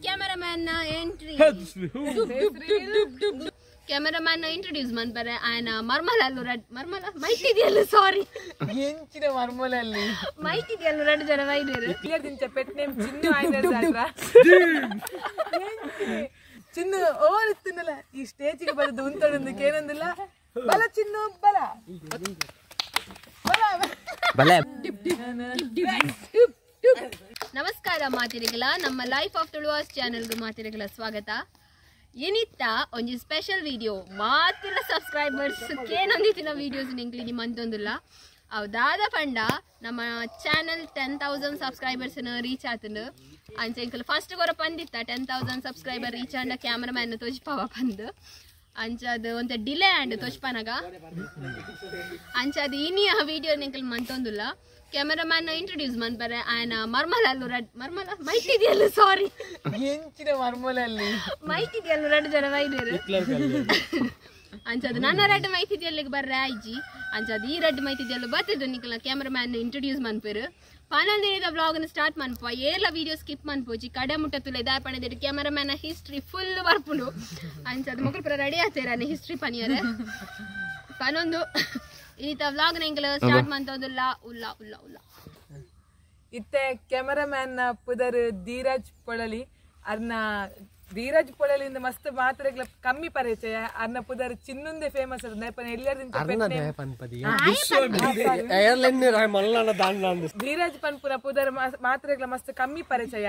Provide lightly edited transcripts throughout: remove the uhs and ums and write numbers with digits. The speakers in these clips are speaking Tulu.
Cameraman entry. Cameraman introduce ಮನ್ಪರೆ ಆಯನ ಮರ್ಮಲಲ್ಲು ರಡ್ ಮರ್ಮಲ ಮೈತಿದಿಯಲ್ಲ ಸಾರಿ ಎಂಚಿನ ಮರ್ಮಲಲ್ಲಿ ಮೈತಿದಿಯಲ್ಲ ರಡ್ ಜನ ವೈದ್ಯರು ಇಲ್ಲದಿಂಚ ಪೆಟ್ ನೇಮ್ ಚಿನ್ನು ಆಯ್ನ ಚಿನ್ನು ಓರಿತ್ತಿನಲ್ಲ ಈ ಸ್ಟೇಜಿಗೆ ಬರದು ಉಂತಡೊಂದು ಏನಂದಿಲ್ಲ ಬಲ ಚಿನ್ನು ಬಲ ಬಲ ಬಲ. ನಮಸ್ಕಾರ ಮಾತಿರಿಗಳ, ನಮ್ಮ ಲೈಫ್ ಆಫ್ ತುಳುವಾಸ್ ಚಾನೆಲ್ಗೆ ಮಾತಿರಿಗಳ ಸ್ವಾಗತ. ಏನಿತ್ತ ಒಂಜಿ ಸ್ಪೆಷಲ್ ವಿಡಿಯೋ ಮಾತ್ರ ಸಬ್ಸ್ಕ್ರೈಬರ್ಸ್ ಕೇನೊಂದಿತ್ತಿನ ವಿಡಿಯೋಸ್ ನಿಂಕ್ಲಿ ನಿಮ್ಮ ಅಂತೊಂದಿಲ್ಲ ಅವು ದಾದ ಪಂಡ ನಮ್ಮ ಚಾನೆಲ್ 10,000 ಸಬ್ಸ್ಕ್ರೈಬರ್ಸ್ ರೀಚ್ ಆತಂಡು. ಅಂಚ ಇಂಕಲ್ ಫಸ್ಟ್ ಕೊರ ಪಂದಿತ್ತ 10,000 ಸಬ್ಸ್ಕ್ರೈಬರ್ ರೀಚ್ ಆಂಡ ಕ್ಯಾಮ್ರಾಮ್ಯಾನ್ ತೋಜ್ಪಾವ ಪಂದು. ಅಂಚ ಅದು ಒಂತ ಡಿಲೇ ಆಂಡ್ ತೋಜ್ಪಾನಾಗ ಅಂಚ ಅದು ಇನಿ ಆ ವಿಡಿಯೋ ನಿಂಕಲ್ ಮಂತೊಂದಿಲ್ಲ. ಕ್ಯಾಮರಾಮ್ಯಾನ್ ಇಂಟ್ರೊಡ್ಯೂಸ್ ಮನ್ಪರೆ ಆಯನ ಮರ್ಮಲಲ್ಲು ರಡ್ ಮರ್ಮಲ ಮೈತಿದಿಯಲ್ಲ ಸಾರಿ ಎಂಚಿನ ಮರ್ಮಲಲ್ಲಿ ಮೈತಿದಿಯಲ್ಲ ರಡ್ ಜನ ವೈದ್ಯರು. ಅಂಚದು ನನ್ನ ರಡ್ ಮೈತಿದಿಯಲ್ಲಿಗೆ ಬರ್ರೆ ಆಯ್ಜಿ ಅಂಚದು ಈ ರಡ್ ಮೈತಿದಿಯಲ್ಲ ಬತ್ತಿದ್ದು ನಿಕಲ್ನ ಕ್ಯಾಮರಾಮ್ಯಾನ್ ಇಂಟ್ರೊಡ್ಯೂಸ್ ಮನ್ಪೇರು. ಪನ್ನೊಂದಿನದ ವ್ಲಾಗ್ನ ಸ್ಟಾರ್ಟ್ ಮನ್ಪ ಏರ್ಲ ವಿಡಿಯೋ ಸ್ಕಿಪ್ ಮನ್ಪೋಜಿ ಕಡೆ ಮುಟ್ಟ ತುಲೆ ಇದಾಯ ಪಣದಿಟ್ಟು ಕ್ಯಾಮರಾಮ್ಯಾನ ಹಿಸ್ಟ್ರಿ ಫುಲ್ ಬರ್ಪುಂಡು. ಅಂಚದು ಮಕ್ಕಳು ಪೂರ ರೆಡಿ ಆಗ್ತಾರೆ ಹಿಸ್ಟ್ರಿ ಪನಿಯರೆ ಪನ್ನೊಂದು ಈತ ವ್ಲಾಗ್ ಎಂಕಲ್ ಸ್ಟಾರ್ಟ್ ಮಂತೊಂದುಲ್ಲ. ಉಲ್ಲ ಉಲ್ಲ ಉಲ್ಲ ಇತ್ತೆ ಕ್ಯಾಮರಾಮ್ಯಾನ್ ನ ಪುದರ್ ಧೀರಜ್ ಪೊಳಲಿ. ಅರ್ನ ಧೀರಜ್ ಪೊಳಲಿಂದ ಮಸ್ತ್ ಮಾತ್ರೆಗಳ ಕಮ್ಮಿ ಪರಿಚಯ. ಅರ್ನ ಪುದರ್ ಚಿನ್ನುಂದೆ ಫೇಮಸ್ ಧೀರಜ್ ಪನ್ಪುನ ಪುದರ್ ಮಾತ್ರೆಗಳ ಮಸ್ತ್ ಕಮ್ಮಿ ಪರಿಚಯ.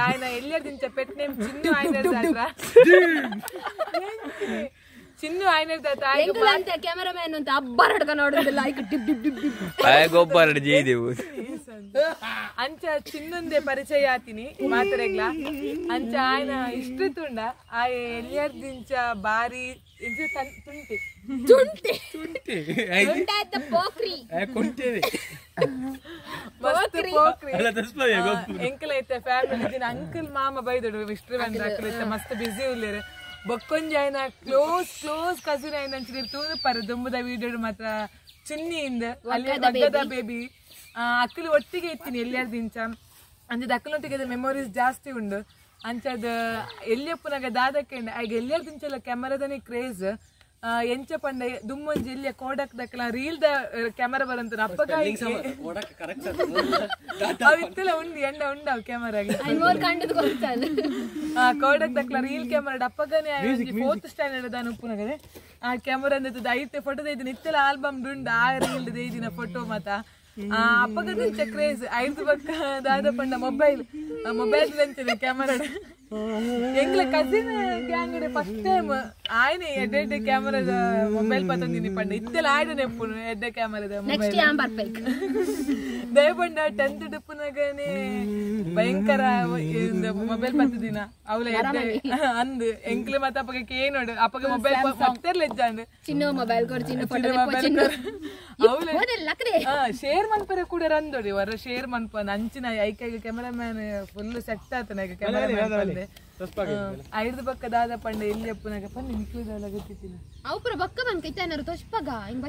ಆಯನ ಎಲ್ಲದಿಂಚ ಪೆಟ್ ನೇಮ್ ಚಿನ್ನು ಆಯ್ನ ಚಿನ್ನು ಆಯ್ನ ಕ್ಯಾಮರಾಮ್ಯಾನ್ ಅಂತ ಅಬ್ಬರಡ್ಕ ನೋಡುದಿಲ್ಲ ಡಿಬ್ ಡಿಬ್ ಡಿಬ್ ಡಿಬ್ ಗೊಬ್ಬರ ಜೈದೇವು ಅಂಚ ಚಿನ್ನೊಂದೇ ಪರಿಚಯ ಆತೀನಿ ಮಾತ್ರೆಗ್ಲ. ಅಂಚ ಆಯ್ನ ಇಷ್ಟು ತುಂಡ ಆಯ ಎಲ್ಲಿಯರ್ದಿಂಚ ಬಾರಿ ತುಂಟಿ ತುಂಟಿ ಪೋಕ್ರಿ ಎಂಕಲ್ ಐತೆ ಫ್ಯಾಮಿಲಿ ದಿನ ಅಂಕಲ್ ಮಾಮ ಬೈದಡು ಇಷ್ಟು ಬಂದ್ರೆ ಅಕ್ಕಲ್ ಐತೆ ಮಸ್ತ್ ಬಿಸಿ ಉಳ್ಳೇರು. ಬೊಕ್ಕೊಂಜಿ ಆಯ್ನ ಕ್ಲೋಸ್ ಕ್ಲೋಸ್ ಕಸಿನ್ ಆಯ್ನ ಅಂಚಿನ ತೂದು ಪರ ದುಂಬುದ ವೀಡಿಯೋ ಮಾತ್ರ ಚಿನ್ನಿಯಿಂದ ಅಲ್ಲಿ ವಗ್ಗದ ಬೇಬಿ ಅಕ್ಕಲು ಒಟ್ಟಿಗೆ ಇತ್ತೀನಿ ಎಲ್ಲಿಯಾರ್ದು ಇಂಚ ಅಂಚದ ಅಕ್ಕಲೊಟ್ಟಿಗೆ ಮೆಮೊರೀಸ್ ಜಾಸ್ತಿ ಉಂಡು. ಅಂಚದ ಎಲ್ಲಿಯಪ್ಪನಾಗ ದಾದಕ್ಕೆ ಈಗ ಎಲ್ಲಿಯಾರ್ದು ಇಂಚೆಲ್ಲ ಕ್ಯಾಮರಾದನೇ ಕ್ರೇಜ್. ಎಂಚ ಪಂಡ ದುಮ್ಮೊಂಜಿ ಎಲ್ಲಿಯ ಕೋಡಕ್ ದಕ್ಕಲ ರೀಲ್ the camera ಬರಂತ ಅಪ್ಪಗ ಅವಿತ್ತೆಲ್ಲ ಉಂಡು ಎಂಡ ಉಂಡವು ಕ್ಯಾಮರಾ ಕೋಡಕ್ ದಕ್ಕಲ ರೀಲ್ ಕ್ಯಾಮರಾ ಅಪ್ಪಗನೇ ಫೋರ್ತ್ ಸ್ಟ್ಯಾಂಡರ್ಡ್ ದಾನ ಉಪ್ಪುನಗದೆ ಆ ಕ್ಯಾಮರಾ ಅಂದದ್ದು ಐತೆ ಫೋಟೋ ದೈದಿನ ಇತ್ತೆಲ್ಲ ಆಲ್ಬಮ್ ದುಂಡು ಆ ರೀಲ್ ದೈದಿನ ಫೋಟೋ ಮಾತ ಅಪ್ಪಗದಿಂಚ ಕ್ರೇಜ್. ಐದು ಪಕ್ಕ ದಾದ ಪಂಡ ಮೊಬೈಲ್ ಮೊಬೈಲ್ ಅಂತಾನೆ ಕ್ಯಾಮರಾ. ಎಂಗ್ಲ ಕಸಿನ್ ಗ್ಯಾಂಗ್ ಫಸ್ಟ್ ಟೈಮ್ ಆಯ್ನೆ ಎಡ್ಡೆ ಕ್ಯಾಮರಾದ ಮೊಬೈಲ್ ಪತ್ತೊಂದಿನಿ ಪಂಡ ಇತ್ತೆಲ್ಲ ಆಯ್ಡನೆ ಎಪ್ಪುನು ಎಡ್ಡೆ ಕ್ಯಾಮರಾದ ಮೊಬೈಲ್ ದಯಪಂಡ 10th ಡುಪ್ಪುನಗನೆ ಭಯಂಕರ ಮೊಬೈಲ್ ಪತ್ತದಿನ ಅವಳ ಎಡ್ಡೆ ಅಂದ್ ಎಂಕ್ಲೆ ಮತ್ತೆ ಅಪ್ಪಗೆ ಕೇನೋಡು ಅಪ್ಪಗೆ ಮೊಬೈಲ್ ಪತ್ತೆರ್ಲ ಎಜ್ಜಾಂಡ್ ಚಿನ್ನ ಮೊಬೈಲ್ ಕೊರ್ ಚಿನ್ನ ಫೋಟೋ ಚಿನ್ನ ಶೇರ್ ಮನ್ಪರೆ ಕೂಡ ರಂದೋಡಿ ವರ ಶೇರ್ ಮನ್ಪ ಅಂಚಿನ ಐಕೈಗ ಕ್ಯಾಮರಾಮ್ಯಾನ್ ಫುಲ್ ಸೆಟ್ ಆತನ ಕ್ಯಾಮರಾಮ್ಯಾನ್ ಐದು ಪಕ್ಕ ದಾದ ಪಂಡ ಎಲ್ಲಿ ಅಪ್ಪನಾಗ ಪಂಡ ನಿಕ್ಲುದಲ್ಲ ಗೊತ್ತಿತ್ತಿನ ಅವು ಪೂರ ಬಕ್ಕ ಬಂದ್ ಕೈತಾನರು ತೋಚ್ಪಗ ಹಿಂಗ್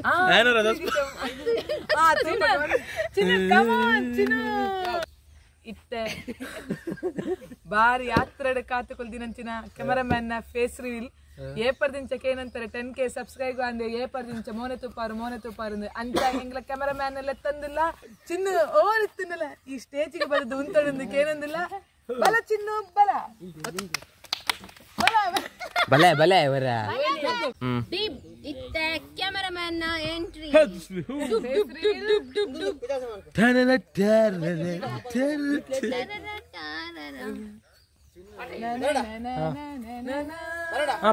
ಇತ್ತೆ ಬಾರಿ ಯಾತ್ರೆಡ್ ಕಾತುಕೊಲ್ದಿನಂಚಿನ ಕ್ಯಾಮರಾಮ್ಯಾನ್ ನ ಫೇಸ್ ರೀಲ್ ಏಪರ್ದಿಂಚಕ್ಕೆ ಏನಂತಾರೆ 10K subscribe ಅಂದ್ರೆ ಏಪರ್ದಿಂಚ ಮೋನೆ ತುಪ್ಪಾರು ಮೋನೆ ತುಪ್ಪಾರು ಅಂಚ ಎಂಗ್ಲ ಕ್ಯಾಮರಾಮ್ಯಾನ್ ಎಲ್ಲ ತಂದಿಲ್ಲ ಚಿನ್ನು ಓರಿತ್ತಿನಲ್ಲ ಈ ಸ್ಟೇಜಿಗೆ ಬರದು ಉಂತಡೊಂದು ಏನಂದಿಲ್ಲ ಬಲ ಚಿನ್ನು ಬಲ ಬಲ ಬಲ ಬಲ ಬರ. ಇತ್ತೆ ಕ್ಯಾಮರಾಮ್ಯಾನ್ ನ ಎಂಟ್ರಿ.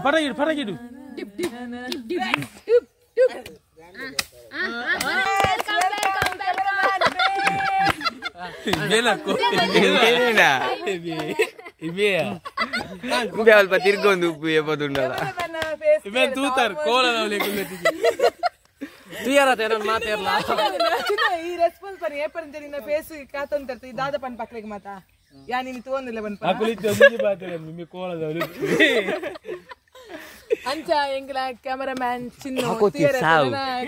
ಪಟಾಕಿಡು ಪಟಾಕಿಡು. ಅಲ್ಪ ತಿರ್ಗೊಂದು ಉಪ್ಪು ಎಪ್ಪದುಂಡಲ್ಲ ಈ ರೆಸ್ಪಾನ್ಸ್ ಪನ್ ಏಪರ್ ನಿನ್ನ ಫೇಸ್ ಕಾತಂತ ದಾದ ಪನ್ ಪಕ್ರಿಗೆ ಮಾತಾ ಯಾ ನೀನು ತೋಂದಿಲ್ಲ ಬನ್ಪ ಅಂಚ ಎಂಗ್ಲ ಕ್ಯಾಮರಾಮ್ಯಾನ್ ಚಿನ್ನು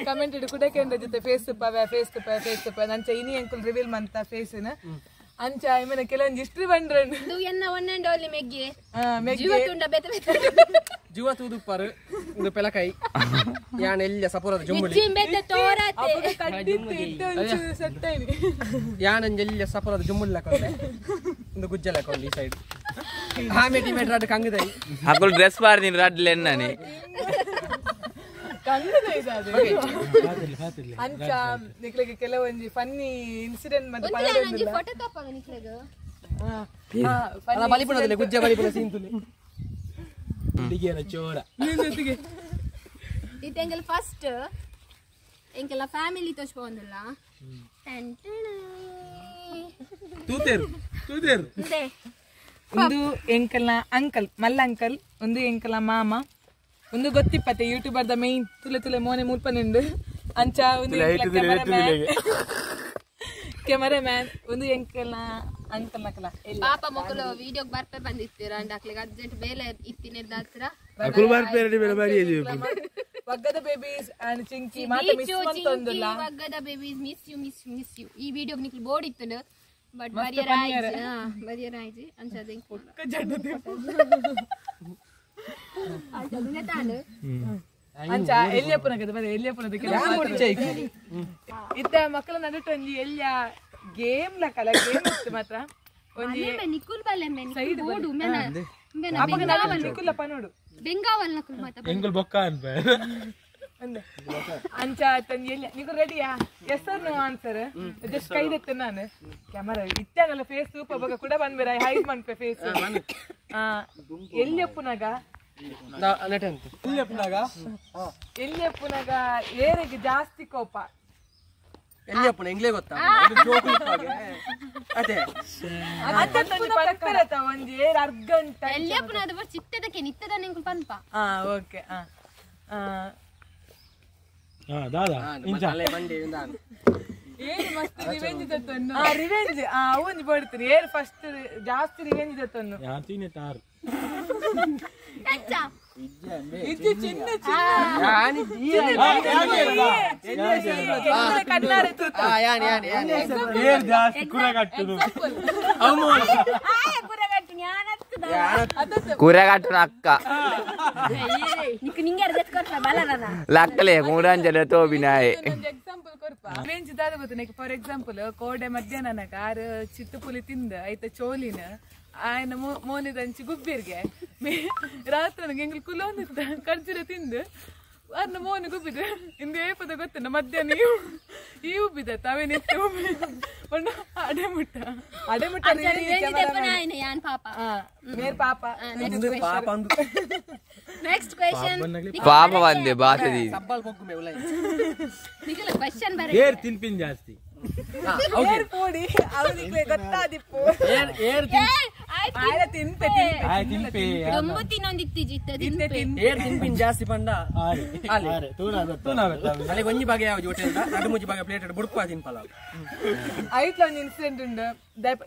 ಕಮೆಂಟ್ ಕುಡಕೆಂಡ ಜೊತೆ ಫೇಸ್ ತುಪ್ಪವೆ ಫೇಸ್ ತುಪ್ಪ ಫೇಸ್ ತುಪ್ಪ ಅಂಚ ಇನಿ ಅಂಕುಲ್ ರಿವೀಲ್ ಮಂತ ಫೇಸ್. ಅಂಚ ಇಮನ ಕೆಲವೊಂದು ಹಿಸ್ಟ್ರಿ ಬಂದ್ರೆ ಇದು ಎನ್ನ ಒನ್ ಅಂಡ್ ಓನ್ಲಿ ಮೆಗ್ಗೆ ಜೀವ ತುಂಡ ಬೇತೆ ಬೇತೆ ಜೀವ ತೂದುಪ್ಪಾರು ಇಂದು ಪೆಲಕಾಯಿ ಯಾನ್ ಎಲ್ಲ ಸಪೋರದ ಜುಂಬುಳಿ ಬೇತೆ ತೋರತೆ ಅಪಗ ಕಡ್ಡಿತ್ತು ಇತ್ತೆ ಒಂಚೂರು ಸೆಟ್ ಆಯ್ನಿ ಯಾನ್ ಅಂಜೆಲ್ಲ ಸಪೋರದ ಜುಂಬುಳಿ ಲಕೊಂಡೆ ಇಂದು ಗುಜ್ಜ ಲಕೊಂಡೆ ಈ ಸೈಡ್ ಆಮೇಲೆ ಮೇಟ್ ರಡ್ ಕಂಗದೈ ಅಕುಲ್ ಡ್ರೆಸ್ ಪಾರ್ದಿನ ರಡ್ ಲೆನ್ನನೆ ಅಂಚ ನಿಕ್ಲೆಗೆ ಕೆಲವೊಂಜಿ ಫನ್ನಿ ಇನ್ಸಿಡೆಂಟ್ ಮತ್ತೆ ಒಂಜಿ ಫೋಟೋ ತಪ್ಪಾಗ ನಿಕ್ಲೆಗ್ ಅಲ್ಲ ಬಲಿಪುಣದಲ್ಲ ಗುಜ್ಜ ಬಲಿಪುಣ ಸೀನ್ ತುಲಿ ಹುಡುಗಿಯರ ಚೋರ ಜೊತೆಗೆ ಇತ್ತೆ ಫಸ್ಟ್ ಎಂಕೆಲ್ಲ ಫ್ಯಾಮಿಲಿ ತೋಚ್ಪೊಂದುಲ್ಲ ತೂತೇರು ತೂತೇರು ಒಂದು ಎಂಕಲ್ನ ಅಂಕಲ್ ಮಲ್ಲ ಅಂಕಲ್ ಒಂದು ಎಂಕಲ್ನ ಮಾಮ ಒಂದು ಗೊತ್ತಿಪ್ಪತ್ತೆ ಯೂಟ್ಯೂಬರ್ the main ತುಲೆ ತುಲೆ ಮೋನೆ ಮೂಲ್ಪನಿಂಡು ಅಂಚ ಒಂದು ಕೆಮರಾ ಮ್ಯಾನ್ ಒಂದು ಎಂಕಲ್ನ ಅಂಕಲ್ ನಕಲ ಪಾಪ ಮಕ್ಕಳು ವಿಡಿಯೋಗೆ ಬರ್ಪೆ ಬಂದಿತ್ತೀರ ಅಂಡ್ ಅಕ್ಲೆಗ್ ಅರ್ಜೆಂಟ್ ಬೇಲೆ ಇತ್ತಿನ ಅಕುಲ್ ಬರ್ಪೇರಡಿ ಬೇಲೆ ಬಾರಿ ವಗ್ಗದ ಬೇಬೀಸ್ ಅಂಡ್ ಚಿಂಕಿ ಮಾತ miss ಮಂತೊಂದುಲ್ಲ ವಗ್ಗದ babies miss you miss you miss you ಈ ವಿಡಿಯೋಗೆ ನಿಕ್ಲು ಬೋರ್ಡ್ ಇತ್ತುಂಡು ಬಟ್ ಬರಿಯರ ಆಯ್ತು ಬರಿಯರ ಆಯ್ತು ಅಂಚ ಅದೇ ಅಂಚ ಎಲ್ಲಿಯಪ್ಪನಗದ ಬರೀ ಎಲ್ಲಿಯಪ್ಪನದ ಇತ್ತ ಮಕ್ಕಳ ನಡುಟು ಒಂಜಿ ಎಲ್ಲಿಯ ಗೇಮ್ ಲಕಲ ಗೇಮ್ ಇತ್ತು ಮಾತ್ರ ಒಂಜಿ ನಿಕುಲ್ ಬಲ್ಲೆ ಸೈಡ್ ಬೋರ್ಡು ಅಪಗ ನಡು ನಿಕುಲ್ಲಪ್ಪ ನೋಡು ಬೆಂಗಾವಲ್ ನಕುಲ್ ಮಾತ ಎಂಗುಲ್ ಬೊಕ್ಕ ಅನ್ಪ ಅಂಚ ತಂಜಿ ಎಲ್ಲಿ ನಿಕುಲ್ ರೆಡಿಯಾ yes or no answer just ಕೈ ದತ್ತೆ ನಾನು ಕ್ಯಾಮರಾ ಇತ್ತಾನಲ್ಲ ಫೇಸ್ ಸೂಪರ್ ಬಗ ಕೂಡ ಬಂದ್ಬೇರ ಹೈಡ್ ಮನ್ಪೆ ಫೇಸ್ ಎಲ್ಲಿಯಪ್ಪನಾಗ ಎಲ್ಲಿಯಪ್ಪನಾಗ ಏರಿಗೆ ಜಾಸ್ತಿ ಕೋಪ ಎಲ್ಲಿಯಪ್ಪನ ಎಂಗ್ಲೇ ಗೊತ್ತಾ ಅದೇ ಒಂಜಿ ಏರ್ ಅರ್ಗಂಟ ಎಲ್ಲಿಯಪ್ಪನ ಅದು ಚಿತ್ತದಕ್ಕೆ ನಿತ್ತದ ನಿಂಕುಲ್ ಪನ್ಪ ಹಾ ಓಕೆ ಹಾ ಏನು ಮಸ್ತ್ ರಿವೆಂಜ್ ತತ್ತನ್ನು ರಿವೆಂಜ್ ಅವನು ಬಡ್ತೀನಿ ಏರ್ ಫಸ್ಟ್ ಜಾಸ್ತಿ ರಿವೆಂಜ್ ತತ್ತನ್ನು ಇದು ಚಿನ್ನ ಚಿನ್ನ ಕಣ್ಣಾರೆ ತೂತ ಕುರಗಟ್ಟು ಅಕ್ಕ ಲಕ್ಕಲೆ ಮೂರಂಜನೆ ತೋಬಿನಾಯೆ ಎಕ್ಸಾಂಪಲ್ ಕೊರ್ಪ ರಿವೆಂಜ್ ದಾದ ಗೊತ್ತು ಫಾರ್ ಎಕ್ಸಾಂಪಲ್ ಕೋಡೆ ಮಧ್ಯಾಹ್ನ ಆರು ಚಿತ್ತುಪುಲಿ ತಿಂದ ಐತ ಚೋಲಿನ ಆಯನ ಮೋನಿದಂಚಿ ಗುಬ್ಬಿರ್ಗೆ ರಾತ್ರಿ ನನಗೆ ಎಂಗ್ಲು ಕುಲೋನಿತ್ತ ಖರ್ಜೂರ ತಿಂದು ಅರ್ನ ಮೋನ ಗುಬ್ಬಿದ ಇಂದು ಏಪದ ಗೊತ್ತನ ಮಧ್ಯಾಹ್ನ ಈ ಉಬ್ಬಿದ ತಾವೇನಿತ್ತು ಬಣ್ಣ ಅಡೆ ಮುಟ್ಟ ಅಡೆ ಮುಟ್ಟ ಪಾಪ ಮೇರ್ ಪಾಪ ನೆಕ್ಸ್ಟ್ ಕ್ವೆಶ್ಚನ್ ಪಾಪ ಬಂದೆ ಬಾಸದಿ ಕ್ವೆಶ್ಚನ್ ಬರ ಏರ್ ತಿನ್ಪಿನ್ ಜಾಸ್ತಿ ಏರ್ ಪೋಡಿ ಅವನಿಗೆ ಗೊತ್ತಾದಿಪ್ಪು ಏರ್ ಆಯ್ನ ತಿನ್ಪೆ ತಿನ್ಪೆ ದೊಂಬು ತಿನ್ನೊಂದಿತ್ತಿ ಜಿತ್ತ ತಿನ್ಪೆ ಏರ್ ತಿನ್ಪಿನ್ ಜಾಸ್ತಿ ಪಂಡ ಆರೆ ಆರೆ ತೂನಾ ಗೊತ್ತು ಅಲೆ ಒಂಜಿ ಬಗೆ ಯಾವ್ದು ಹೋಟೆಲ್ ನಡು ಮುಂಜಿ ಬಗೆ ಪ್ಲೇಟ್ ಬುಡ್ಪ ತಿನ್ಪಲ ಐಟ್ಲ ಒಂಜಿ ಇನ್ಸಿಡೆಂಟ್ ಉಂಡು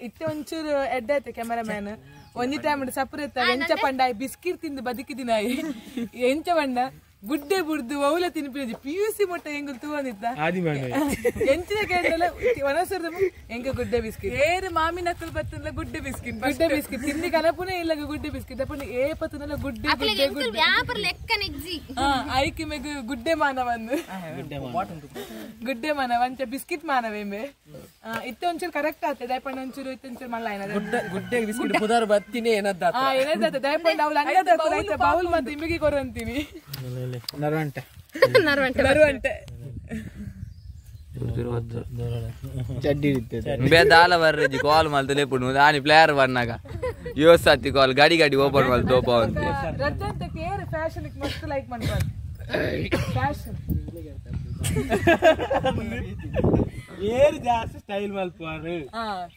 ಇತ್ತೆ ಒಂಚೂರು ಎಡ್ಡೆ ಆಯ್ತು ಕ್ಯಾಮರಾ ಮ್ಯಾನ್ ಒಂಜಿ ಟೈಮ್ ಸಪುರ ಎಂಚ ಪಂಡ ಬಿಸ್ಕಿಟ್ ತಿಂದು ಬದುಕಿದಿನಾಯಿ ಎಂಚ ಪಂಡ ಗುಡ್ಡೆ ಬುಡ್ದು ಒವ್ಲ ತಿನ್ಪಿನ ಪಿಯುಸಿ ಮೊಟ್ಟ ಎಂಗುಲ್ ತೂವನಿತ್ತ ಎಂಚಿನ ಕೇಂದ್ರ ಒನಸರದ ಎಂಕ ಗುಡ್ಡೆ ಬಿಸ್ಕಿಟ್ ಏರು ಮಾಮಿನ ನಕ್ಕಲು ಬತ್ತಲ್ಲ ಗುಡ್ಡೆ ಬಿಸ್ಕಿಟ್ ಗುಡ್ಡೆ ಬಿಸ್ಕಿಟ್ ತಿಂದಿ ಕನಪುನೇ ಇಲ್ಲ ಗುಡ್ಡೆ ಬಿಸ್ಕಿಟ್ ಅಪ್ಪನ ಏ ಪತ್ತನಲ್ಲ ಗುಡ್ಡೆ ಗುಡ್ಡೆ ಗುಡ್ಡೆ ವ್ಯಾಪಾರ ಲೆಕ್ಕ ನೆಜ್ಜಿ ಐಕಿ ಮೆಗು ಗುಡ್ಡೆ ಮಾನವಂದು ಗುಡ್ಡೆ ಮಾನವ ಅಂಚ ಬಿಸ್ಕಿಟ್ ಮಾನವೇಂಬೆ ಇತ್ತೆ ಒಂಚೂರು ಕರೆಕ್ಟ್ ಆಗ್ತದೆ ದಯಪಂಡ ಒಂಚೂರು ಇತ್ತೆ ಒಂಚೂರು ಮಲ್ಲ ಏನದ ಗುಡ್ಡೆ ಬಿಸ್ಕಿಟ್ ಪುದಾರು ಬತ್ತಿನೇ ಏನದ ಏನದ ದಯಪಂಡ ಅವಳು ಅಂಗದ ಬೌಲ್ ಮತ್ತೆ ಇಮ್ಮಿಗೆ ಕೊರಂತೀನಿ ನರವಂಟೆ ನರವಂಟೆ ಬೇ ದಾಲ ಬರ್ರೆಜಿ ಕಾಲ್ ಮಲ್ತಲೇ ಪುಡು ದಾನಿ ಪ್ಲೇಯರ್ ಬರ್ನಾಗ ಯೋಸತ್ತಿ ಕಾಲ್ ಗಾಡಿ ಗಾಡಿ ಓಪನ್ ಮಲ್ ತೋಪ ಅಂತೆ ರಜಂತ ಕೇರ್ ಫ್ಯಾಷನ್ ಮಸ್ತ್ ಲೈಕ್ ಮಾಡ್ಬಾರ್ದು ಫ್ಯಾಷನ್ ಏರ್ ಜಾಸ್ತಿ ಸ್ಟೈಲ್ ಮಲ್ಪುವಾರು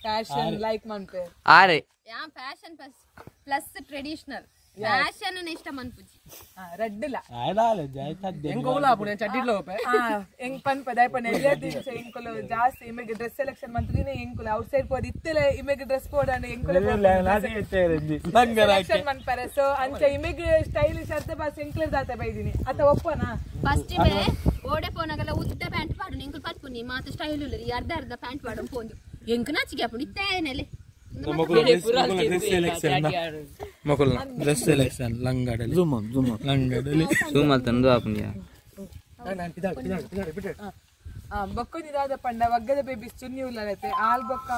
ಫ್ಯಾಷನ್ ಲೈಕ್ ಮನ್ಪೆ ಆರೆ yeah fashion plus plus traditional fashion ಇಷ್ಟ ಮನ್ಪುಜಿ ರೆಡ್ ಇಲ್ಲ ಎಂಕ ಓಲ ಆಪುಂಡು ಎಂಚ ಅಡ್ಡಿಡ್ಲ ಓಪೆ ಎಂಕ್ ಪನ್ಪ ದಯಪಂಡ ಎಲ್ಲ ದಿವಸ ಎಂಕುಲು ಜಾಸ್ತಿ ಇಮೆಗೆ ಡ್ರೆಸ್ ಸೆಲೆಕ್ಷನ್ ಮಂತ್ರಿನೇ ಎಂಕುಲು ಔಟ್ ಸೈಡ್ ಪೋದು ಇತ್ತಲೆ ಇಮೆಗೆ ಡ್ರೆಸ್ ಪೋಡಂಡ ಎಂಕುಲು ಸೆಲೆಕ್ಷನ್ ಮನ್ಪರೆ ಸೊ ಅಂಚ ಇಮೆಗೆ ಸ್ಟೈಲಿಶ್ ಅರ್ಧ ಬಾಸ್ ಎಂಕ್ಲೆ ದಾತ ಬೈದಿನಿ ಅತ ಒಪ್ಪನಾ ಫಸ್ಟ್ ಬೇ ಓಡೆ ಪೋನಾಗಲ್ಲ ಉದ್ದ ಪ್ಯಾಂಟ್ ಪಾಡು ಎಂಕುಲು ಪತ್ಪುನಿ ಮಾತ ಸ್ಟೈಲ್ ಉಲ್ಲ ಅರ್ಧ ಅರ್ಧ ಪ್ಯಾಂಟ್ ಪಾಡು ಪೋಂದು ಎಂಕ್ ನಾಚಿಕೆ ಆಪುಂಡು ಇತ್ತೆ ಆಯನೆಲೆ ಡ್ರೆಸ್ ಸೆಲೆಕ್ಷನ್ ಮಕ್ಕಳ ಡ್ರೆಸ್ ಸೆಲೆಕ್ಷನ್ ಲಂಗಡಲಿ ಜೂಮ್ ಜೂಮ್ ಲಂಗಡಲಿ ಜೂಮ್ ಅಲ್ತಂದು ಆಪುಂಡಿಯಾ ಬೊಕ್ಕೊಂದಿದಾದ ಪಂಡ ವಗ್ಗದ ಬೇಬಿ ಚುನ್ನಿ ಉಲ್ಲೈತೆ ಆಲ್ ಬೊಕ್ಕ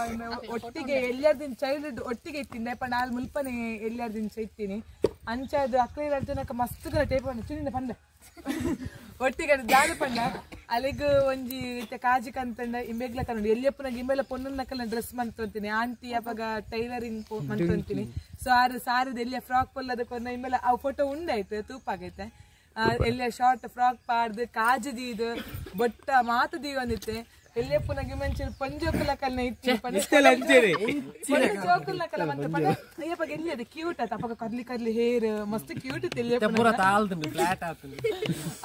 ಒಟ್ಟಿಗೆ ಎಲ್ಲಾರ್ದಿನ ಚೈಲ್ಡ್ಹುಡ್ ಒಟ್ಟಿಗೆ ಇತ್ತಿಂದೆ ಪಂಡ ಆಲ್ ಮುಲ್ಪನೆ ಎಲ್ಲಾರ್ದಿನ ಇತ್ತೀನಿ ಅಂಚಾದ ಅಕ್ಲೇರ್ ಅರ್ಜುನಕ ಮಸ್ತ್ ಟೇಪ್ ಪಂಡ ಚುನ್ನಿಂದ ಪಂಡ ಒಟ್ಟಿಗೆ ದಾದ ಪಂಡ ಅಲ್ಲಿಗ್ ಒಂಜಿ ಕಾಜಿ ಕಂತಂಡ ಇಂಬೆಗ್ಲ ಕನ್ನಡ ಎಲ್ಲಿಯಪ್ಪನಾಗ ಇಂಬೆಲ್ಲ ಪೊನ್ನನ್ನ ಡ್ರೆಸ್ ಮಂತಂತೀನಿ ಆಂಟಿ ಅಪಗ ಟೈಲರಿಂಗ್ ಮಂತಂತೀನಿ ಸೊ ಆರು ಸಾರದ ಎಲ್ಲಿಯ ಫ್ರಾಕ್ ಪೊಲ್ಲದ ಕೊನ್ನ ಇಂಬೆಲ್ಲ ಅವು ಫೋಟೋ ಉಂಡಾಯ್ತು ತೂಪಾಗೈತೆ ಎಲ್ಲ ಶಾರ್ಟ್ ಫ್ರಾಕ್ ಪಾಡ್ದು ಕಾಜು ದೀದು ಬೊಟ್ಟ ಮಾತು ದೀವಂದಿತ್ತೆ ಎಲ್ಲಿಯಪ್ಪನ ಗಿಮೆಂಚೂರು ಪಂಜೋಕುಲ ಕಲ್ನ ಇತ್ತು ಪಂಜೋಕುಲ ಕಲ್ಲ ಮತ್ತೆ ಪಂಡ ಅಯ್ಯಪ್ಪಗೆ ಎಲ್ಲಿ ಅದು ಕ್ಯೂಟ್ ಆತ ಅಪ್ಪಗ ಕರ್ಲಿ ಕರ್ಲಿ ಹೇರ್ ಮಸ್ತ್ ಕ್ಯೂಟ್ ಇತ್ತು ಎಲ್ಲಿಯಪ್ಪನ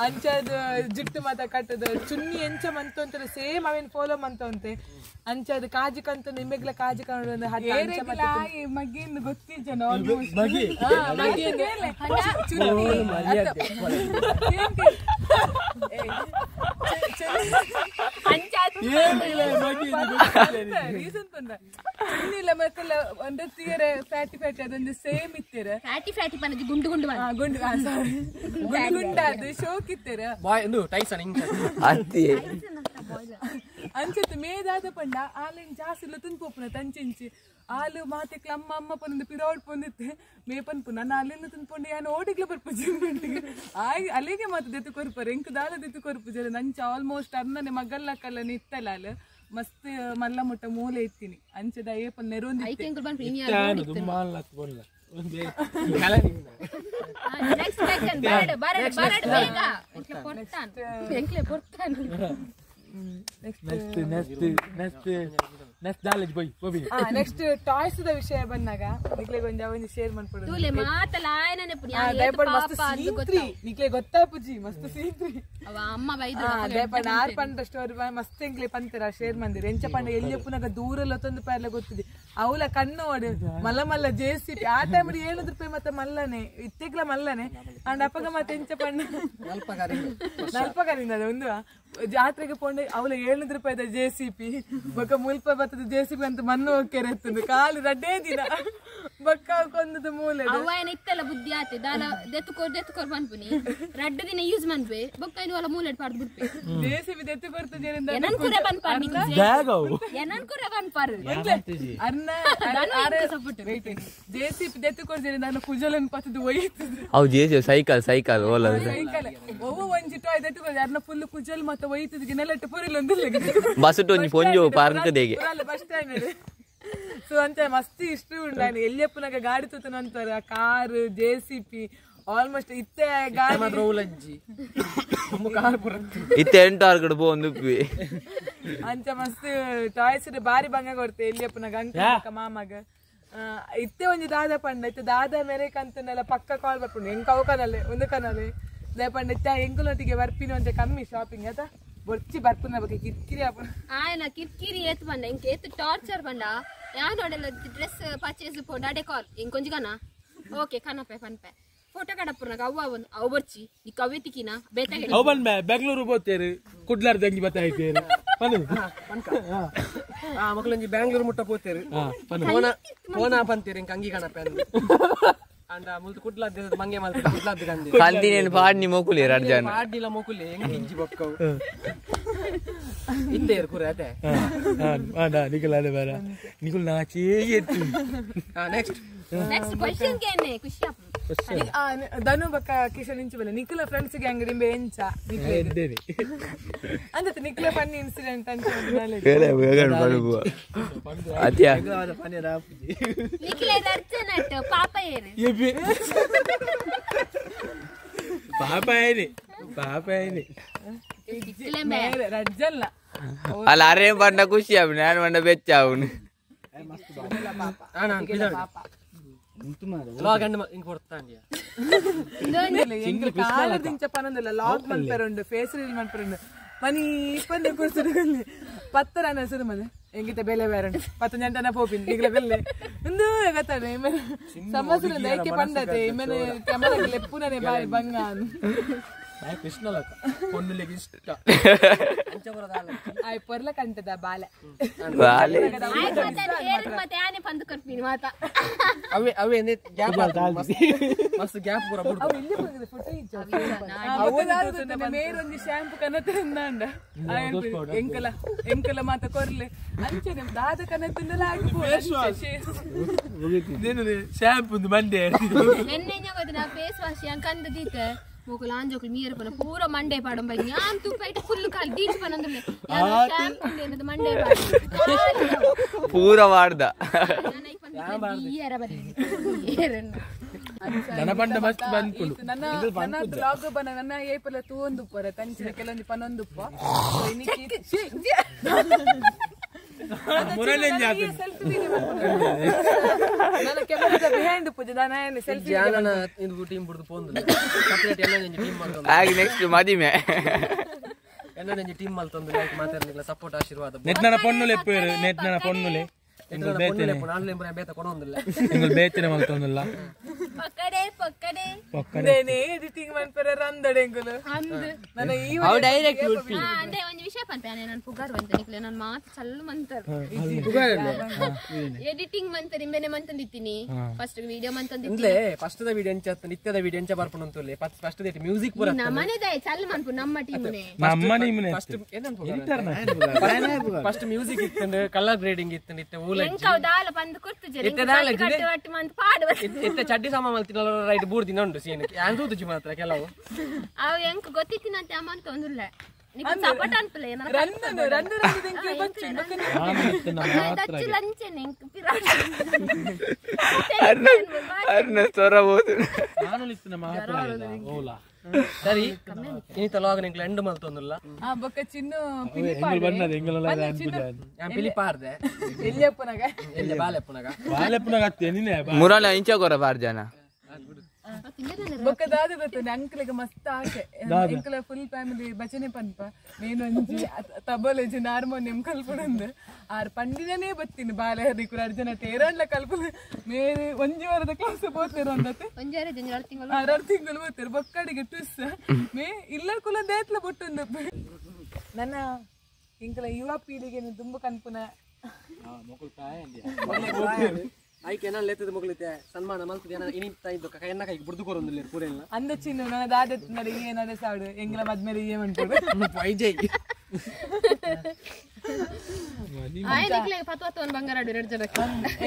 ಅಂಚದ ಜುಟ್ಟು ಮಾತ ಕಟ್ಟದ ಚುನ್ನಿ ಎಂಚ ಮಂತ ಅಂತಾರೆ ಸೇಮ್ ಅವೇನ್ ಫಾಲೋ ಮಂತಂತೆ ಅಂಚದ ಕಾಜು ಕಂತ ನಿಮ್ಮೆಗ್ಲ ಕಾಜು ಕಂಡು ಮಗ್ಗಿಂದು ಗೊತ್ತಿಜ್ಜನ ಫ್ಯಾಟಿ ಫ್ಯಾಟಿ ಅದೊಂದು ಸೇಮ್ ಇತ್ತೀರ ಫ್ಯಾಟಿ ಫ್ಯಾಟಿ ಪನದಿ ಗುಂಡು ಗುಂಡು ಗುಂಡು ಗುಂಡು ಗುಂಡಾದ ಶೋಕ್ ಇತ್ತೀರ ಬಾಯ್ ಒಂದು ಟೈಸನ್ ಇಂಚ ಅತ್ತಿ ಅಂಚತ್ತು ಮೇದಾದ ಪಂಡ ಆಲಿನ್ ಜಾಸ್ತಿ ಇಲ್ಲ ತುನ್ಪೋಪುನ ತಂಚಿಂಚಿ ಆಲು ಮಾತೆಕ್ಲ ಅಮ್ಮ ಅಮ್ಮ ಪೊಂದು ಪಿರೋಡ್ ಪೊಂದಿತ್ತೆ ಮೇಪನ್ ಪುನ ನಾನು ಅಲ್ಲಿಂದ ತಿನ್ಕೊಂಡು ಯಾನು ಓಡಿಗ್ಲ ಬರ್ಪುಜಿ ಆಯ್ ಅಲ್ಲಿಗೆ ಮಾತು ದೆತ್ತು ಕೊರ್ಪರ್ ಎಂಕ್ ದಾಲ ದೆತ್ತು ಕೊರ್ಪುಜಿ ನಂಚ ಆಲ್ಮೋಸ್ಟ್ ಅರ್ನನೆ ಮಗಲ್ಲ ಕಲ್ಲ ನಿತ್ತಲ್ಲ ಅಲ್ಲ ಮಸ್ತ್ ಮಲ್ಲ ಮುಟ್ಟ ಮೂಲೆ ಇತ್ತೀನಿ ಅಂಚದ ಏಪನ್ ನೆರೊಂದಿತ್ತೆ ನೆಕ್ಸ್ಟ್ ಟಾಯ್ಸ್ the ವಿಷಯ ಬಂದಾಗ ನಿಕ್ಲೆಗ್ ಒಂಜಿ ಒಂಜಿ ಶೇರ್ ಮಾಡ್ಕೊಡು ತೂಲೆ ಮಾತಲ ಆಯನನೆ ಪುಡಿ ಮಸ್ತ್ ಸೀತ್ರಿ ನಿಕ್ಲೆ ಗೊತ್ತಾಪುಜಿ ಮಸ್ತ್ ಸೀತ್ರಿ ಅವ ಅಮ್ಮ ಬೈದು ದಯಪಂಡ ಆರ್ ಪಂಡ ಸ್ಟೋರಿ ಮಸ್ತ್ ಎಂಕ್ಲೆ ಪಂತರ ಶೇರ್ ಮಂದಿರ ಎಂಚ ಪಂಡ ಎಲ್ಲಿಯಪ್ಪುನಾಗ ದೂರಲ್ಲ ತೊಂದು ಪಾರ್ಲ ಗೊತ್ತಿದೆ ಅವಲ ಕಣ್ಣು ಓಡಿ ಮಲ್ಲ ಮಲ್ಲ ಜೇಸಿಪಿ ಆ ಟೈಮ್ 7 ರೂಪಾಯಿ ಮತ್ತೆ ಮಲ್ಲನೆ ಇತ್ತೆಗ್ಲ ಮಲ್ಲನೆ ಅಂಡ್ ಅಪ್ಪಗ ಮತ್ತೆ ಎಂಚ ಪಂಡ ನಲ್ಪಗಾರಿಂದ ಒಂದು ಜಾತ್ರೆಗೆ ಪೋಂಡೆ ಅವಳ 7 ರೂಪಾಯಿದ ಜೆಸಿಪಿ ಬೊಕ್ಕ ಮುಲ್ಪ ಬತ್ತದ ಜೆಸಿಪಿ ಅಂತ ಮಣ್ಣು ಹೋಗ್ತಾರೆ ಎತ್ತುಂದು ಕಾಲು ರಡ್ಡೇ ದಿನ ಬೊಕ್ಕ ಕೊಂದದ ಮೂಲೆ ಅವ್ವಾಯನ ಇತ್ತಲ್ಲ ಬುದ್ಧಿ ಆತೆ ದಾಲ ದೆತ್ತುಕೋರ್ ದೆತ್ತುಕೋರ್ ಪನ್ಪುನಿ ರಡ್ಡು ದಿನ ಯೂಸ್ ಮನ್ಪೆ ಬೊಕ್ಕ ಇನ್ನು ಅವಳ ಮೂಲೆ ಪಾಡ್ದು ಬಿಡ್ಪೆ ಜೆಸಿಪಿ ದೆತ್ತು ಕೊರ್ತದೆ ಎನನ್ ಕುರೆ ಪನ್ಪಾರ್ ಎನನ್ ಕುರೆ ಪನ್ಪಾರ್ ಅರ್ನ ಜೆಸಿಪಿ ದೆತ್ತು ಕೊರ್ತದೆ ನಾನು ಕುಜಲನ್ ಪತ್ತದು ಒಯ್ತದೆ ಅವು ಜೆಸಿ ಸೈಕಲ್ ಸೈಕಲ್ ಓಲ ಸೈಕಲ್ ಒವ್ವು ಒಂಜಿ ಟಾಯ್ ದೆತ್ತು ಕೊರ್ತದೆ ಅರ್ನ ಫುಲ್ ಕುಜಲ್ ಮತ್ತೆ ಒಯ್ತದೆ ನೆಲಟ್ಟು ಪುರಿಲ್ ಒಂದಿಲ್ಲ ಬಸ್ ಒಂಜಿ ಪೊಂಜು ಪಾರ್ಕ್ ದೇಗೆ ಬಸ್ ಸ್ಟ್ಯಾಂಡ್ ಸೊ ಅಂತ ಮಸ್ತ್ ಇಷ್ಟ ಉಂಡು ಎಲ್ಲಿಯಪ್ಪನಾಗ ಗಾಡಿ ತೂತನ ಅಂತಾರೆ ಕಾರ್ ಜೆಸಿಪಿ ಆಲ್ಮೋಸ್ಟ್ ಇತ್ತೆ ಗಾಡಿ ಇತ್ತೆ ಎಂಟು ಆರು ಕಡೆ ಪೋಂದು ಉಪ್ಪಿ ಅಂಚ ಮಸ್ತ್ ಟಾಯ್ಸ್ ಬಾರಿ ಭಂಗ ಕೊಡ್ತೆ ಎಲ್ಲಿಯಪ್ಪನಾಗ ಅಂಕ ಮಾಮಗ ಇತ್ತೆ ಒಂಜಿ ದಾದಾ ಪಂಡ ಇತ್ತೆ ದಾದಾ ಮೇರೆ ಕಂತನೆಲ್ಲ ಪಕ್ಕ ಕಾಲ್ ಬರ್ಪುಂಡು ಎಂಕ ಅವಕನಲ್ಲೇ ಒಂದು ಕನಲೆ ದಯಪಂಡ ಇತ್ತೆ ಎಂಕುಲೊಟ್ಟಿಗೆ ಬರ್ಪಿನ ಒಂಜೆ ಕಮ್ಮಿ ಶಾಪಿಂಗ್ ಆತ ಬೊರ್ಚಿ ಬರ್ಪುನ ಬಗ್ಗೆ ಕಿರ್ಕಿರಿ ಆಪುಂಡು ಆಯನ ಕಿರ್ಕಿರಿ ಏತ್ ಪಂಡ ಇಂಕ ಏತ್ ಟಾರ್ಚರ್ ಪಂಡ ಯಾನೋಡೆಲ್ಲ ಡ್ರೆಸ್ ಪರ್ಚೇಸ್ ಪೋಂಡ ಅಡೆ ಕಾಲ್ ಇಂಕೊಂಜಿ ಕನ ಓಕೆ ಕನಪೆ ಪನ್ಪೆ ಫೋಟೋ ಕಡಪುರ್ನಾಗ ಅವ್ವ ಒಂದು ಅವು ಬರ್ಚಿ ನಿಕ್ ಅವೇ ತಿಕ್ಕಿನ ಬೇತಾಗೆ ಅವು ಬಂದ ಬೆಂಗಳೂರು ಬೋತೇರು ಕುಡ್ಲಾರ್ ದಂಗಿ ಬತ್ತಾಯ್ತೇರು ಆ ಮಕ್ಕಳೊಂಜಿ ಬ್ಯಾಂಗ್ಳೂರು ಮುಟ್ಟ ಪೋತೇರು ಫೋನ ಪಂತೇರು ಇಂಕ ಅಂಗಿ ಕಣಪೆ ಅಂಡ ಮುಲ್ತು ಕುಡ್ಲಾದ್ ಮಂಗೆ ಮಲ್ತು ಕುಡ್ಲಾದ್ ಕಂದಿ ಕಂದಿನೇನು ಪಾಡ್ನಿ ಮೊಕುಲಿ ರಡ್ಜನ ಪಾಡ್ನಿಲ ಮೊಕುಲಿ ಎಂಗ್ ಇಂಜಿ ಬೊಕ್ಕವು ಇತ್ತೇರು ಕುರೆ ಅತೆ ಆಂಡ ನಿಕುಲ್ ಅದೆ ಬೇಡ ನಿಕುಲ್ ನಾಚೇ ಎತ್ತು ನೆಕ್ಸ್ಟ್ ನೆಕ್ಸ್ಟ್ ಕ್ವೆಶ್ಚನ್ ಕೇನೆ ಖುಷಿ ಆಪುಂಡು ಧನು ಬಕ್ಕ ಕಿಶನ್ ಇಂಚು ಬಲ್ಲ ನಿಖಿಲ ಫ್ರೆಂಡ್ಸ್ ಗ್ಯಾಂಗ್ ದಿಂಬೆ ಎಂಚ ಅಂದತ್ತೆ ನಿಖಿಲ ಫನ್ನಿ ಇನ್ಸಿಡೆಂಟ್ ಅಂತ ಅತ್ಯ ನಿಖಿಲ ಅರ್ಜನಟ್ ಪಾಪ ಏರು ಪಾಪ ಏನಿ ಪಾಪ ಏನಿ ರಜ್ಜಲ್ಲ ಅಲ್ಲ ಅರೆ ಬಂಡ ಖುಷಿ ಅವನು ನಾನು ಬಂಡ ಬೆಚ್ಚ ಅವನು ಕಾಲದಿಂಚ ಪನೊಂದಿಲ್ಲ ಲಾಕ್ ಮನ್ಪೆರುಂಡು ಫೇಸ್ ರೀಲ್ ಮನ್ಪೆರುಂಡು ಮನಿ ಪಂದೆ ಕುರ್ಸುಡು ಪತ್ತರ ಸುರು ಮನೆ ಎಂಗಿತ ಬೆಲೆ ಬೇರೆ 10 ಜಂಟನ ಪೋಪಿನ್ ಈಗಲ ಬೆಲೆ ಒಂದು ಗೊತ್ತಾನೆ ಇಮೇಲೆ ಸಮಸ್ಯೆ ಐಕೆ ಪಂಡತೆ ಇಮೇಲೆ ಕ್ಯಾಮರಾ ಲೆಪ್ಪುನೇ ಬಾರಿ ಬಂಗ ಕೃಷ್ಣ ಲಕ ಪೊನ್ನುಲೆಗ್ ಇಷ್ಟ ಆಯ್ ಪೊರ್ಲ ಕಂಟದ ಬಾಲೆ ಬಾಲೆ ಮತ್ತೆ ಆನೆ ಪಂದು ಕೊರ್ಪಿನಿ ಮಾತ ಅವೇ ಅವೇ ಗ್ಯಾಪ್ ಮಸ್ತ್ ಗ್ಯಾಪ್ ಪೂರ ಬುಡ್ದು ಅವು ಇಲ್ಲಿ ಬಂದಿದೆ ಫೋಟೋ ಇಜ್ಜ ಮೇರೊಂಜಿ ಶಾಂಪು ಕನತೆ ಎಂಕಲ ಎಂಕಲ ಮಾತ ಕೊರ್ಲೆ ಅಂಚನೆ ದಾದ ಕನತಿಂದಲ ಶಾಂಪು ಮಂಡೆ ನೆನ್ನೆ ನಾ ಫೇಸ್ ವಾಶ್ ಕಂದ ದೀತೆ ಮೊಕುಲು ಆಂಜೋಕುಲು ಮೀರ್ ಪನ ಪೂರ ಮಂಡೆ ಪಾಡೊಂಬ ಯಾನ್ ತುಪ್ಪ ಫುಲ್ ಕಾಲ್ ದೀಚ್ ಪನಂದುಲ್ಲೆ ಶಾಂಪು ಉಂಡೇನದು ಮಂಡೆ ಪಾಡ ಪೂರ ವಾಡ್ದ ನನ್ನ ಪಂಡ ಮಸ್ತ್ ಬಂದ್ಕೊಂಡು ನನ್ನ ನನ್ನ ಬ್ಲಾಗ್ ಬನ ನನ್ನ ಏಪಲ ತೂವೊಂದು ಪೊರೆ ತಂಚಿನ ಕೆಲವೊಂದು ಪನೊಂದುಪ್ಪ ನೆಕ್ಸ್ಟ್ ಮದಿಮೆ ಟೀಮ್ ಮಲ್ತೊಂದು ಲೈಕ್ ಮಾತಾಡ್ಲಿಲ್ಲ ಸಪೋರ್ಟ್ ಆಶೀರ್ವಾದ ನೆಟ್ನನ ಪೊನ್ನುಲೆ ಎಪ್ಪೇರು ನೆಟ್ನನ ಪೊನ್ನುಲೆ ಎಂಗುಲ್ ಬೇತನೆ ಎಂಗುಲ್ ಬೇತನೆ ಮಲ್ತೊಂದುಲ್ಲ ಪಕ್ಕಡೆ ಪಕ್ಕಡೆ ಪಕ್ಕಡೆ ಎಡಿಟಿಂಗ್ ಮನ್ಪೆರೆ ರಂದಡೆ ಎಂಗುಲು ನನ್ನ ಈ ಡೈರೆಕ್ಟ್ ಉಡುಪಿ ಅಂದ್ರೆ ಒಂದು ವಿಷಯ ಪನ್ಪೆ ನಾನು ಪುಗಾರ್ ಬಂತ ನಿಕ್ಲೆ ನಾನು ಮಾತು ಚಲ್ಲು ಮಂತರ್ ಎಡಿಟಿಂಗ್ ಮಂತರ್ ಇಂಬೆನೆ ಮಂತಂದಿತ್ತೀನಿ ಫಸ್ಟ್ ವಿಡಿಯೋ ಮಂತಂದಿತ್ತೀನಿ ಫಸ್ಟ್ the video ಎಂಚ ನಿತ್ಯದ ವಿಡಿಯೋ ಎಂಚ ಬರ್ಪುಂಡು ಅಂತುಲ್ಲೆ ಫಸ್ಟ್ the music ಪೂರ ನಮ್ಮನೆದ ಚಲ್ಲು ಮನ್ಪು ನಮ್ಮ ಟೀಮ್ನೆ ನಮ್ಮ ಟೀಮ್ನೆ ಫಸ್ಟ್ ಫಸ್ಟ್ ಮ್ಯೂಸಿಕ್ ಇತ್ತಂಡು ಕಲರ್ ಗ್ರೇಡಿಂಗ್ ಇತ್ತಂಡು ಇತ್ತೆ ಊಲ ಎಂಕವ್ ದಾಲ ಪಂದ್ ಕೊರ್ತು ಜರಿ ಕಟ್ಟು ಒಟ್ಟು ಮಂತ್ ಪಾಡುವ ಇತ್ತೆ ಚಡ್ಡಿ ಸಾಮಾನ್ ಮಲ್ತಿನ ರೈಟ್ ಬೂರ್ ದಿನ ಉಂಟು ಸೀನ್ ಯಾನ್ ತೂತುಜಿ ಮಾತ್ರ ಕೆಲವು ಅವು ಎಂಕ್ ಗೊತ್ತಿತ್ತಿನಂತೆ ಅಮ್ಮನ್ ತೊಂದುಲ್ಲ ನಿಕ್ ಸಪೋರ್ಟ್ ಅನ್ಪಲೆ ರಂದನು ರಂದು ರಂದು ಎಂಕ್ ಬಚ್ಚು ದಚ್ಚು ಲಂಚನೆ ಎಂಕ್ ಪಿರಾಟ ಅರ್ನ ಸೊರ ಬೋದು ನಾನು ಇತ್ತಿನ ಮಾತ್ರ ಓಲಾ ಸರಿ ಇನ್ನಿತ ಲಾಗ್ ನಿಂಕ್ಲ ಎಂಡ್ ಮಲ್ತೊಂದುಲ್ಲ ಆ ಬೊಕ್ಕ ಚಿನ್ನು ಎಂಗುಲ್ ಬಣ್ಣದ ಎಂಗುಲ್ ಯಾನ್ ಪಿಲಿಪಾರ್ದೆ ಎಲ್ಲಿಯಪ್ಪನಾಗ ಎಲ್ಲಿ ಬಾಲೆಪ್ಪನಾಗ ಬಾಲೆಪ್ಪನಾಗ ಅತ್ತೆ ನಿನ್ನೆ ಮುರಳ ಇಂಚ ಕೊರ ಬಾರ್ ಜನ ಬೊಕ್ಕ ದಾದ ಗೊತ್ತುಂಡು ಅಂಕಲಿಗೆ ಮಸ್ತ್ ಆಸೆ ಎಂಕಲ ಫುಲ್ ಫ್ಯಾಮಿಲಿ ಭಜನೆ ಪನ್ಪ ಮೇನೊಂಜಿ ತಬಲೇಜಿ ಹಾರ್ಮೋನಿಯಂ ಕಲ್ಪುಡುಂದು ಆರ್ ಪಂಡಿನನೇ ಬತ್ತೀನಿ ಬಾಲೆ ಹರಿಕುಲ ಅರ್ಜನ ತೇರಾಂಡ್ಲ ಕಲ್ಪುಡು ಮೇರೆ ಒಂಜಿ ವಾರದ ಕ್ಲಾಸ್ ಪೋತೇರು ಅಂದತ್ತೆ ಆರಾರು ತಿಂಗಳು ಹೋಗ್ತಾರೆ ಬೊಕ್ಕಡಿಗೆ ಟುಸ್ ಮೇ ಇಲ್ಲ ಕುಲ ದೇತ್ಲ ಬೊಟ್ಟುಂದು ನನ್ನ ಎಂಕಲ ಯುವ ಪೀಳಿಗೆ ತುಂಬ ಕನ್ಪುನ ಐಕೆ ನಾನು ಲೆತ್ತದ ಮುಗಲಿತೆ ಸನ್ಮಾನ ಮಲ್ತದೆ ನಾನು ಇನಿತ ಇದ್ದು ಎನ್ನ ಕೈಗೆ ಬುಡ್ದು ಕೊರೊಂದಿಲ್ಲ ಪೂರೆಲ್ಲ ಅಂದ ಚಿನ್ನು ನನ್ನ ದಾದ ನಡೆ ಏನಾದೆ ಸಾಡು ಎಂಗ್ಲ ಮದ್ಮೇಲೆ ಏ ಮಂಟುಡು ವೈಜೈ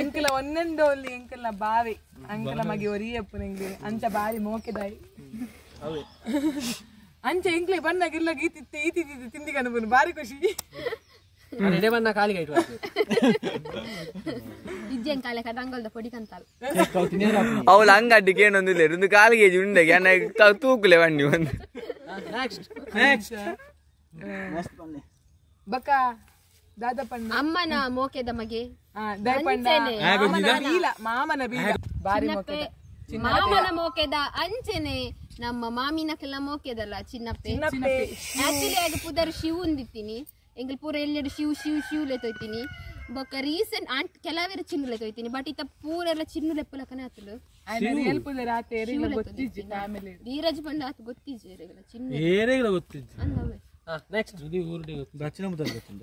ಎಂಕಲ ಒಂದೊಂದು ಎಂಕಲ್ನ ಬಾವಿ ಅಂಕಲ ಮಗಿ ಒರಿಯಪ್ಪನ ಎಂಗ್ಲಿ ಅಂಚ ಬಾರಿ ಮೋಕೆದಾಯಿ ಅಂಚ ಎಂಕ್ಲೆ ಬಣ್ಣಗಿಲ್ಲ ಈತಿತ್ತೆ ಈತಿದ್ದಿದ್ದು ತಿಂದಿ ಕನಬನು ಬಾರಿ ಖುಷಿ ಎಡೆ ಬಣ್ಣ ಕಾಲಿಗೆ ಇಟ್ಟು ಅವಳು ಅಂಗಡ್ಡಿ ಕೇಳೊಂದಿಲ್ಲ ಒಂದು ಕಾಲಿಗೆ ಉಂಡೆ ತೂಕುಲೆ ಬನ್ನಿ ಒಂದು ಬಕ್ಕ ದಾದಪಣ್ಣ ಅಮ್ಮನ ಮೋಕೆದ ಮಗೆ ಮಾಮನ ಬೀಲ ಬಾರಿ ಮೋಕೆದ ಮಾಮನ ಮೋಕೆದ ಅಂಚೆನೆ ನಮ್ಮ ಮಾಮಿನಕ್ಕೆಲ್ಲ ಮೋಕೆದಲ್ಲ ಚಿನ್ನಪ್ಪೆ ಆಕ್ಚುಲಿ ಆಗ ಪುದರ್ ಶಿವ್ ಉಂದಿತ್ತೀನಿ ಎಂಗಲ್ ಪೂರ ಎಲ್ಲೆಡು ಶಿವ್ ಶಿವ್ ಶಿವ್ ಲೆತ್ತೋಯ್ತೀನಿ ಬೊಕ್ಕ ರೀಸೆಂಟ್ ಆಂಟ್ ಕೆಲವೇರು ಚಿನ್ನು ಲೆತ್ತೋಯ್ತೀನಿ ಬಟ್ ಇತ್ತ ಪೂರ ಎಲ್ಲ ಚಿನ್ನು ಲೆಪ್ಪಲಕನೆ ಆತಲು ಧೀರಜ್ ಬಂಡ ಆತ ಗೊತ್ತಿಜ್ಜೆ ಚಿನ್ನು ಏರೆಗಳ ಗೊತ್ತಿಜ್ಜೆ ಅಂದವೆ ನೆಕ್ಸ್ಟ್ ದಕ್ಷಿಣ ಮುದ ಗೊತ್ತುಂಟ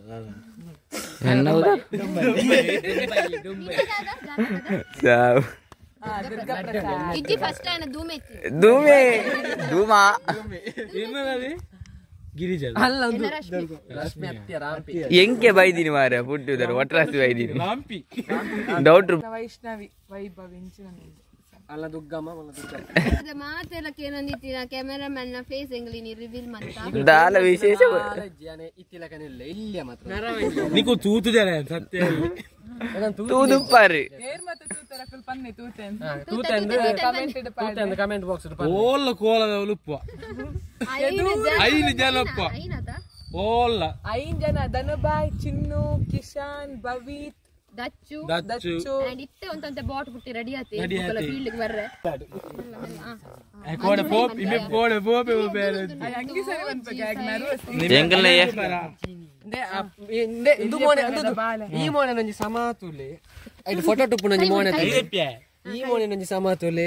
ಇಜ್ಜಿ ಫಸ್ಟ್ ಆಯ್ನ ಧೂಮೆ ಧೂಮೆ ಧೂಮಾ ಗಿರಿಜ ಅಲ್ಲ ಒಂದು ರಶ್ಮಿ ಅತ್ಯ ರಾಂಪಿ ಎಂಕೆ ಬೈದಿನಿ ಮಾರ ಪುಟ್ಟಿದ್ದಾರೆ ಒಟ್ರಾಸಿ ಬೈದಿನಿ ರಾಂಪಿ ಡೌಟ್ ವೈಷ್ಣವಿ ವೈಭವ್ ಇಂಚಿನ ಅಲ್ಲ ದುಗ್ಗಮ್ಮ ಅಲ್ಲ ದುಗ್ಗಮ್ಮ ಮಾತೆಲ್ಲ ಕೇನೊಂದಿತ್ತಿನ ಕ್ಯಾಮೆರಾಮನ್ ನ ಫೇಸ್ ಎಂಗ್ಲಿನಿ ರಿವೀಲ್ ಮಂತ ದಾಲ ವಿಶೇಷ ಇತ್ತಿಲಕನಿಲ್ಲ ಇಲ್ಲಿಯ ಮಾತ್ರ ನಿಕು ತೂತುದಾರೆ ಸತ್ಯ ತೂದುಪ್ಪಾರಿ ಏರ್ ಮತ್ತೆ ತೂತರ ಫುಲ್ ಪನ್ನೆ ತೂತೆ ತೂತೆಂದು ಕಮೆಂಟ್ ತೂತೆಂದು ಕಮೆಂಟ್ ಬಾಕ್ಸ್ ಓಲ್ಲ ಕೋಲದ ಉಲುಪ್ಪ ಐದು ಜನಪ್ಪ ಓಲ್ಲ ಐದು ಜನ ಧನುಬಾಯ್ ಚಿನ್ನು ಕಿಶಾನ್ ಭವಿತ್ ದಚ್ಚು ದಚ್ಚು ಅಂಡ್ ಇತ್ತೆ ಒಂತಂತೆ ಬಾಟ್ ಬುಟ್ಟಿ ರೆಡಿ ಆತಿ ಫೀಲ್ಡ್ ಗೆ ಬರ್ರೆ ಕೋಡೆ ಪೋಪ್ ಇಮೆ ಕೋಡೆ ಪೋಪೆ ಬೇರೆ ಅಂಗಿ ಸರಿ ಬಂದ್ಬೇಕು ಆಗ ನರ್ವಸ್ ಎಂಕಲ್ನ ಇಂದು ಮೋನೆ ಅಂದು ಈ ಮೋನೆ ನಂಜಿ ಸಮಾತುಲೆ ಐದು ಫೋಟೋ ಟುಪ್ಪು ನಂಜಿ ಮೋನೆ ಈ ಮೋನೆ ಒಂಜಿ ಸಮ ತುಲೆ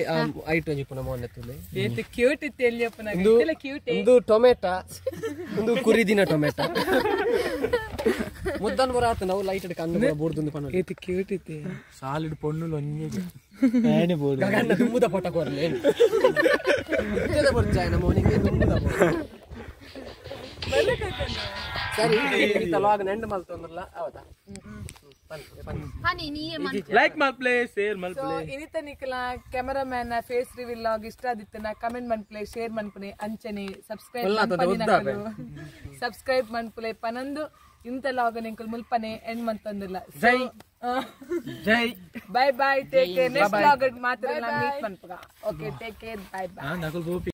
ಐಟ್ ಒಂಜಿ ಪುನ ಮೋನೆ ತುಲೆ. ಏತ್ ಕ್ಯೂಟ್ ಇತ್ತು ಎಲ್ಲಿಯಪ್ಪನ ಕ್ಯೂಟ್. ಒಂದು ಟೊಮೆಟೊ, ಒಂದು ಕುರಿದಿನ ಟೊಮೆಟೊ. ಮುದ್ದನ್ ಬರ ಆತು ನಾವು ಲೈಟ್ ಕಣ್ಣು ಬೋರ್ದು ಪನ್ನ. ಏತ್ ಕ್ಯೂಟ್ ಇತ್ತು. ಸಾಲಿಡ್ ಪೊಣ್ಣುಲು ಒಂಜಿ ಏನೇ ಬೋಡು. ಗಗನ್ನ ತುಂಬುದ ಪಟ ಕೊರ್ಲೆ. ಇತ್ತೆದ ಬರ್ಜಾಯ ನಮ್ಮ ಮೋನಿಗೆ ತುಂಬುದ ಪೊಟ. ಸರಿ ಈ ತಲವಾಗ ನೆಂಡು ಮಲ್ತೊಂದ್ರಲ್ಲ ಅವತಾ. ಲೈಕ್ ಮಲ್ಪ್ಲೆ, ಶೇರ್ ಮಲ್ಪ್ಲೆ. ಇನಿತ ನಿಕಲ ಕ್ಯಾಮರಾಮ್ಯಾನ್ ಫೇಸ್ ರಿವೀಲ್ ಲಾಗ್ ಇಷ್ಟ ಆದಿತ್ತನ ಕಮೆಂಟ್ ಮನ್ಪುಲೆ, ಶೇರ್ ಮನ್ಪುನೆ, ಅಂಚನೆ ಸಬ್ಸ್ಕ್ರೈಬ್ ಸಬ್ಸ್ಕ್ರೈಬ್ ಮನ್ಪುಲೆ ಪನಂದು ಇಂತ ಲಾಗ್ ನಿಂಕುಲ್ ಮುಲ್ಪನೆ ಎಂಡ್ ಮಂತೊಂದಿಲ್ಲ. ಜೈ ಜೈ, bye bye, take care. Next vlog ಮಾತ್ರ ಮೀಟ್ ಮನ್ಪುಗ. Okay, take care, bye bye. Nakul Gopi.